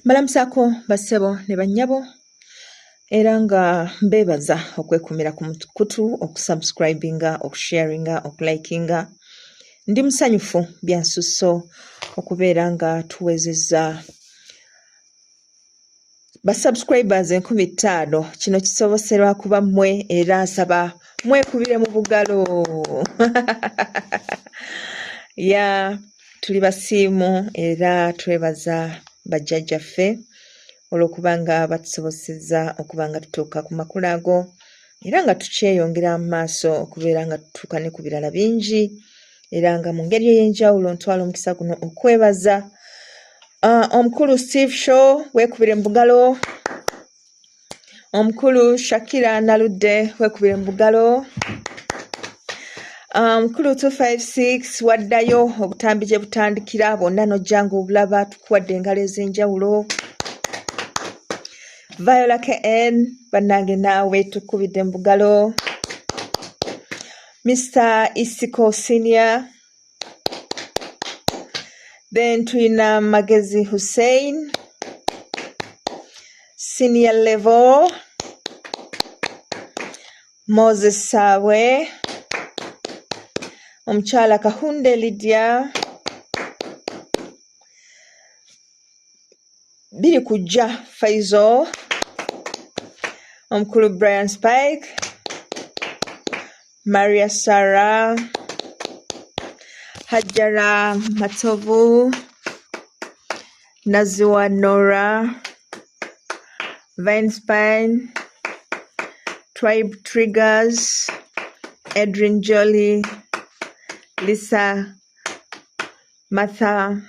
Mbalamusaako bassebo ne bannyabo era nga mbeebaza okwekuumira ku mukutu, okusubscribinga, okusharinga, okulikinga. Ndi musanyufu bya nsusso okubeera nga tuwezezza ba subscribers 5000. Kino kisobose lwakuba mmwe era nsaba mwekubire mu bugalo. Ya tuli basiimu era twebaza bajjajjaffe olw'okuba nga batusobosezza okuba nga tutuuka ku makula ago era nga tukyeyongera mu maaso okubeera nga tutuuka ne ku birala bingi. Era nga mu ngeri ey'enjawulo ntwala omukisa guno okwebaza omukulu Steve Shaw, weekubire mu bugalo. Omukulu Shakira Naludde, weekubire mu bugalo. Omukulu 256 waddayo obutambi gye butandikira bwonna n'ojja ng'obulaba, tukuwadde engalo ez'enjawulo. Viola KN bannange naawe tukubidde mu bugalo. Mr Isiko Senior, then tulina Magezi Hussein Senior Level, Moses Saabwe, omukyala Kahunde Lydia, biri kujja Faizo, omukulu Brian Spike, Maria Sarah, Hajara Matovu, Naziwa Nora, Vine Spine, Tribe Triggers, Edrin Jolly, Lisa Martha.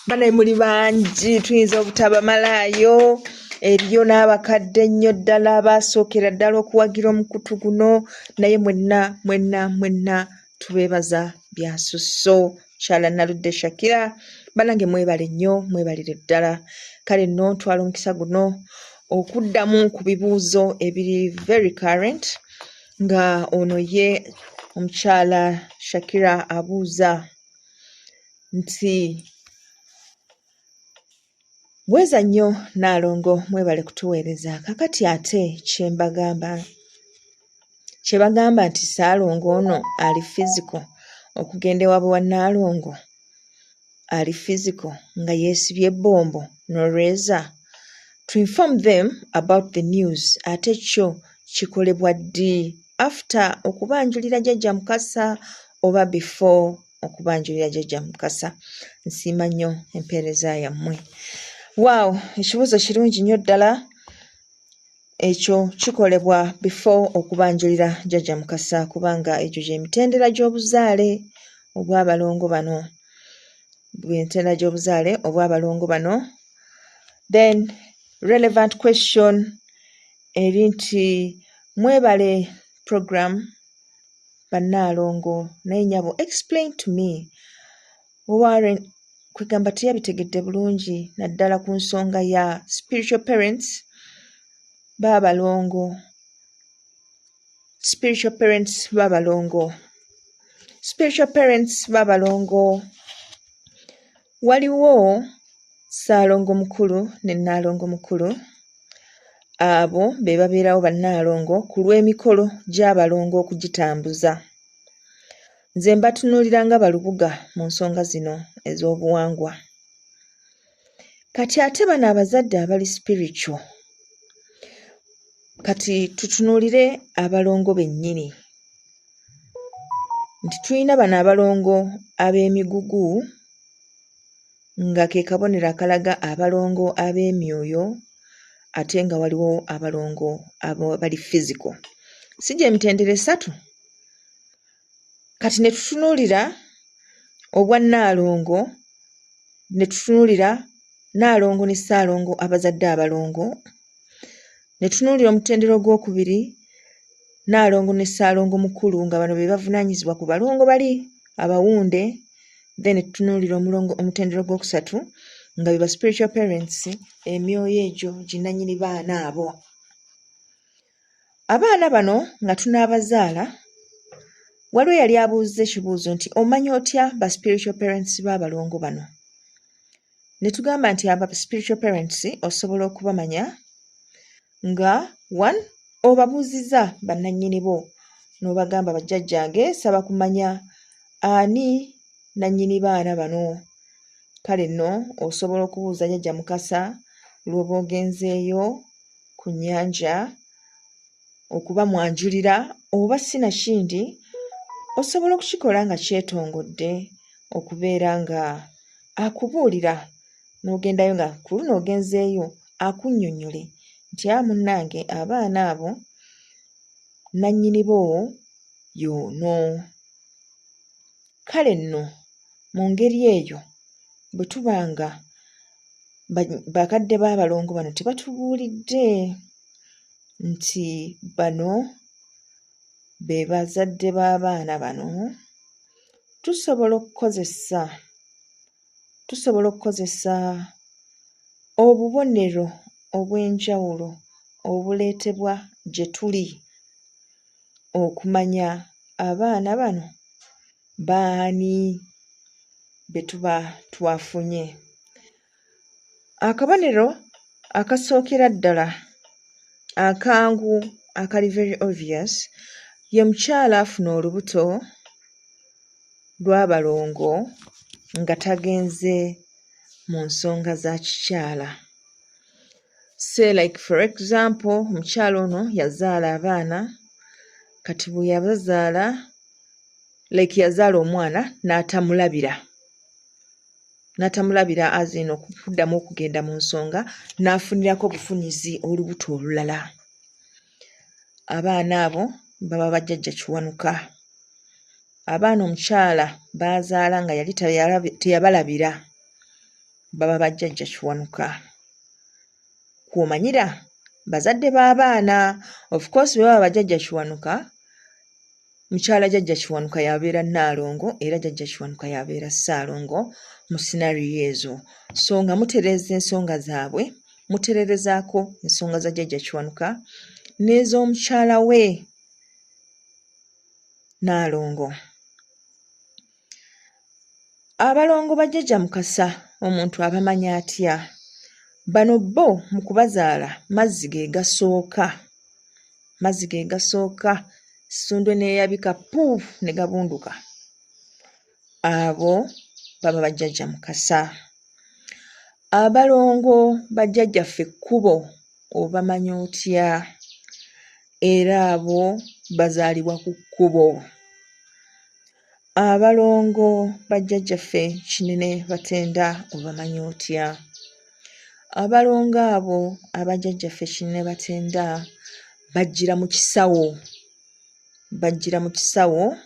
Banaye muli bangi tuyinza obutabamalaayo. Eriyo n'abakadde ennyo ddala abaasookera ddala okuwagira omukutu guno, naye mwenna mwenna mwenna tubeebaza bya nsusso. Kyala Naludde Shakira, bannange mwebale nnyo, mwebalire ddala. Kale nno ntwala omukisa guno okuddamu ku bibuuzo ebiri very current, nga ono ye omukyala Shakira abuuza nti bweza nnyo Nnaalongo, mwebale kutuweereza. Kakati ate kye mbagamba, kye bagamba nti Ssaalongo ono ali physical okugenda ewaabwe wa Nnaalongo ali physical nga yeesibye ebbombo n'olweza to inform them about the news. Ate kyo kikolebwa ddi? After okubanjulira Jjajja Mukasa oba before okubanjulira Jjajja Mukasa? Nsiima nnyo empeereza yammwe. Waaw, ekibuuzo kirungi nnyo ddala. Ekyo kikolebwa before okubanjulira Jjajja Mukasa, kubanga egyo gy'emitendera gy'obuzaale obw'abalongo bano, emitendera gy'obuzaale obw'abalongo bano. Then relevant question eri nti mwebale program bannaalongo, naye nnyabo explain to me Warren kwegamba teyabitegedde bulungi naddala ku nsonga ya spiritual parents b'abalongo, spiritual parents b'abalongo, spiritual parents b'abalongo. Waliwo Ssaalongo mukulu ne Nnaalongo mukulu, abo be babeerawo bannaalongo ku lw'emikolo gy'abalongo okugitambuza. Nze mbatunuulira nga balubuga mu nsonga zino ez'obuwangwa. Kati ate bano abazadde abali spiritual, kati tutunuulire abalongo bennyini nti tulina bano abalongo ab'emigugu nga ke kabonero akalaga abalongo ab'emyoyo, ate nga waliwo abalongo abali physical. Si gy'emitendera esatu? Kati ne tutunuulira obwannaalongo, ne tutunuulira Nnaalongo ne Ssaalongo abazadde abalongo, ne tutunuulira omutendera ogwokubiri Nnaalongo ne Ssaalongo mukulu nga bano be bavunaanyizibwa ku balongo bali abawunde, then ne tutunuulira omutendera ogwokusatu nga be ba spiritual parents, emyoyo egyo ginnannyini baana abo. Abaana bano nga tunaabazaala, waliwo eyali abuuzizza ekibuuzo nti omanya otya ba spiritual parents b'abalongo bano? Ne tugamba nti aba spiritual parents osobola okubamanya nga one, obabuuzizza bannannyini bo n'obagamba, "Bajjajjange, saba kumanya ani nannyini baana bano." Kale nno osobola okubuuza Jjajja Mukasa lw'oba ogenzeeyo ku nnyanja okubamwanjulira, oba sinakindi osobola okukikola nga kyetongodde okubeera nga akubuulira n'ogendayo nga ku luno ogenzeeyo akunnyonnyole nti, "A munnange, abaana abo nannyini bo y'ono." Kale nno mu ngeri eyo bwe tuba nga bakadde b'abalongo bano tebatubuulidde nti bano be bazadde b'abaana bano, tusobola okukozesa obubonero obw'enjawulo obuleetebwa gye tuli okumanya abaana bano baani be tuba twafunye. Akabonero akasookera ddala akangu akali very obvious ye mukyala afuna olubuto lw'abalongo nga tagenze mu nsonga za kikyala. Say like for example, omukyala ono yazaala abaana, kati bwe yabazaala, like yazaala omwana n'atamulabira as in okuddamu okugenda mu nsonga, n'afunirako bufunyizi olubuto olulala. Abaana abo baba bajjajja Kiwanuka. Abaana omukyala b'azaala nga yali teyabalabira baba bajjajja Kiwanuka. Kw'omanyira bazadde b'abaana, of course bwe baba bajjajja Kiwanuka, mukyala Jjajja Kiwanuka y'abeera Nnaalongo era Jjajja Kiwanuka y'abeera Ssaalongo mu scenario ezo. So nga mutereeza ensonga zaabwe, mutereerezaako ensonga za Jjajja Kiwanuka n'ez'omukyala we Nnaalongo. Abalongo ba Jjajja Mukasa omuntu abamanya atya? Bano bo mu kubazaala mazzi ge gasooka, mazzi ge gasooka, ssundwe n'eyabika ppu ne gabunduka. Abo baba bajjajja Mukasa. Abalongo bajjajjaffe Kkubo obamanya otya? Era abo bazaalibwa ku kkubo. Abalongo bajjajjaffe Kinene Batenda obamanya otya? Abalongo abo abajjajjaffe Kinene Batenda bajjira mu kisawo, bajjira mu kisawo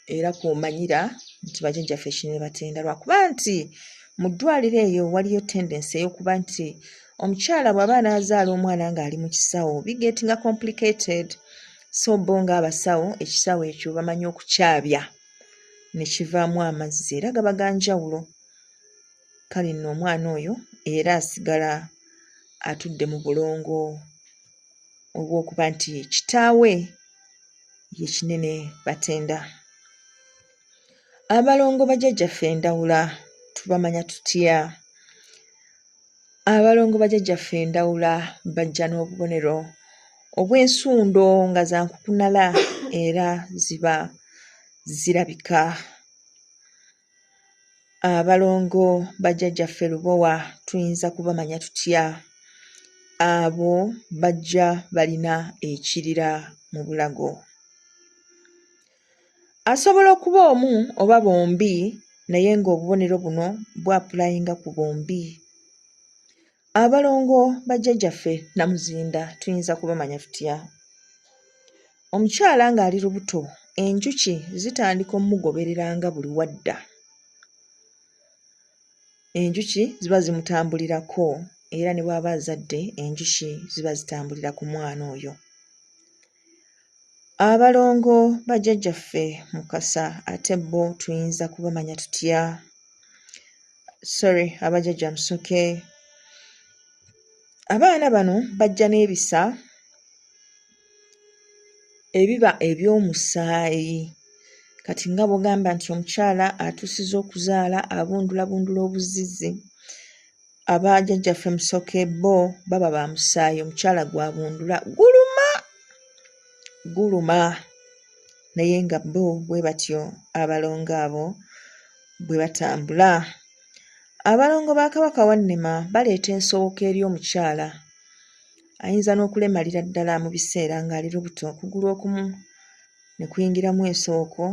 era kw'omanyira nti bajjajjaffe Kinene Batenda, lwakuba nti mu ddwaliro eyo waliyo tendency ey'okuba nti omukyala bw'aba anaazaala omwana ng'ali mu kisawo bigettinga complicated, so bo ng'abasawo ekisawo ekyo bamanyi okukyabya ne kivaamu amazzi era gaba ga njawulo. Kale nno omwana oyo era asigala atudde mu bulongo obw'okuba nti kitaawe ye Kinene Batenda. Abalongo bajjajjaffe Ndawula tubamanya tutya? Abalongo bajjajjaffe Ndawula bajja n'obubonero obw'ensundo nga za nkukunala era ziba zirabika. Abalongo bajjajjaffe Lubowa tuyinza kubamanya tutya? Abo bajja balina ekirira mu bulago. Asobola okuba omu oba bombi, naye ng'obubonero buno bw'applyinga ku bombi. Abalongo bajjajjaffe Namuzinda tuyinza kubamanya tutya? Omukyala ng'ali lubuto, enjuki zitandika ommugobereranga buli wadda. Enjuki ziba zimutambulirako era ne bw'aba azadde enjuki ziba zitambulira ku mwana oyo. Abalongo bajjajjaffe Mukasa ate bo tuyinza kubamanya tutya? Sorry, abajjajja Musoke. Abaana bano bajja n'ebisa ebiba eby'omusaayi. Kati nga bw'ogamba nti omukyala atuusizza okuzaala abundulabundula obuzizzi. Aba jjajjaffe Musoke bo baba ba musaayi, omukyala gw'abundula guluma, guluma. Naye nga bo bwe batyo abalongo abo bwe batambula. Abalongo ba Kabaka Wannema baleeta ensowoko eri omukyala. Ayinza n'okulemalira ddala mu biseera ng'ali lubuto okugulu okumu ne kuyingiramu ensowoko.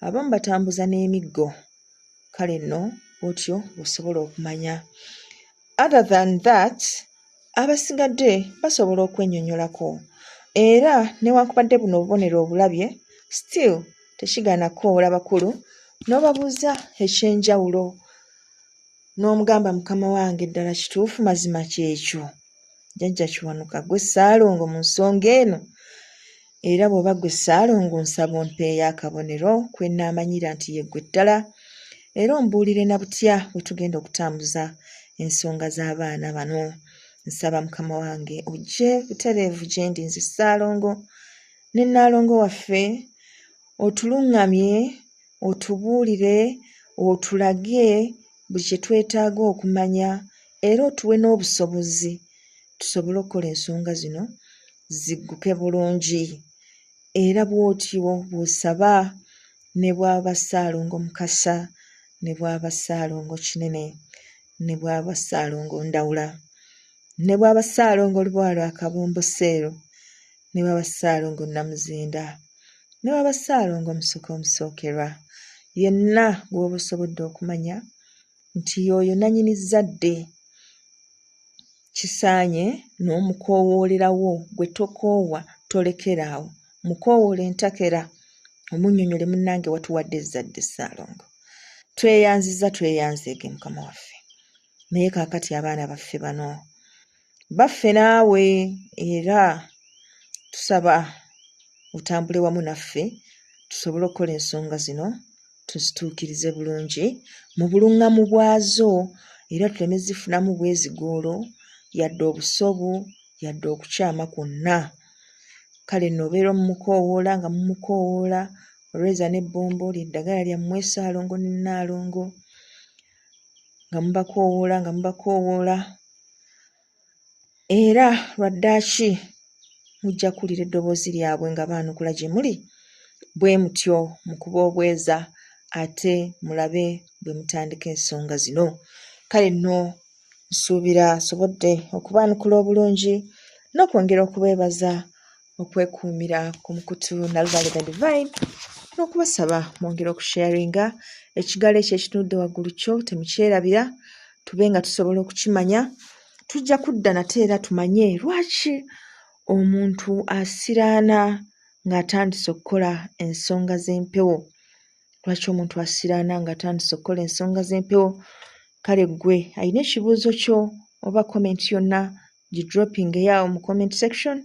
Abamu batambuza n'emiggo. Kale nno bw'otyo bw'osobola okumanya. Other than that, abasigadde basobola okwennyonnyolako era newankubadde buno obubonero obulabye, still tekigaana kukoowoola bakulu n'obabuuza eky'enjawulo n'omugamba mukama wange ddala kituufu mazima kyekyo? Jjajja Kiwanuka ggwe Ssaalongo mu nsonga eno? Era bw'oba ggwe Ssaalongo nsaba ompeeyo akabonero kwe nnaamanyira nti ye ggwe ddala era ombuulire na butya bwe tugenda okutambuza ensonga z'abaana bano. Nsaba mukama wange ojje butereevu gye ndi nze Ssaalongo ne Nnaalongo waffe otulungamye, otubuulire, otulage buli kye twetaaga okumanya era otuwe n'obusobozi tusobole okukola ensonga zino zigguke bulungi. Era bw'otyo bw'osaba ne bw'aba Ssaalongo Mukasa, ne bw'aba Ssaalongo Kinene, ne bw'aba Ssaalongo Ndawula, ne bw'aba Ssaalongo Lubowa lwa Kabombo Sseero, ne bw'aba Ssaalongo Namuzinda, ne bw'aba Ssaalongo Musoke Omusookerwa, yenna gw'oba osobodde okumanya nti y'oyo nannyini zzadde, kisaanye n'omukoowoolerawo gwe tokoowa tolekera awo mukoowoole entakera omunnyonnyole munnange watuwadde ezzadde Ssaalongo tweyanzizza tweyanzeege mukama waffe naye kaakati abaana baffe bano baffe naawe era tusaba otambule wamu naffe tusobole okukola ensonga zino tuzituukirize bulungi mu bulungamu bwazo era tuleme zifunamu bwezigoolo yadde obusobu yadde okukyama kwonna. Kale nno obeera omumukoowoola nga mumukoowoola olweza n'ebbombo lye ddagala lyammwe Ssaalongo ne Nnaalongo nga mubakoowoola nga mubakoowoola era lwaddaaki mujja kuwulira eddoboozi lyabwe nga baanukula gye muli bwe mutyo mukube obweza ate mulabe bwe mutandika ensonga zino. Kale nno nsuubira nsobodde okubaanukula obulungi n'okwongera okubeebaza okwekuumira ku mukutu Nalubale the Divine n'okubasaba mwongere okusharinga ekigalo ekyo ekitunudde waggulu kyo temukyerabira tube nga tusobola okukimanya tujja kudda nate era tumanye lwaki omuntu asiraana ng'atandise okukola ensonga z'empewo lwaki omuntu asiraana ng'atandise okukola ensonga z'empewo kale ggwe alina ekibuuzo kyo oba comment yonna gidroppingeyo awo mu comment section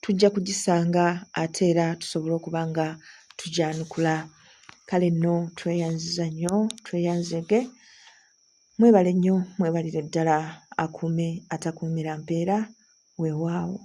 tujja kugisanga ate era tusobole okuba nga tugyanukula kale nno tweyanziza nnyo tweyanzege mwebale nnyo mwebalire ddala akuume atakuumira mpeera weewaawo.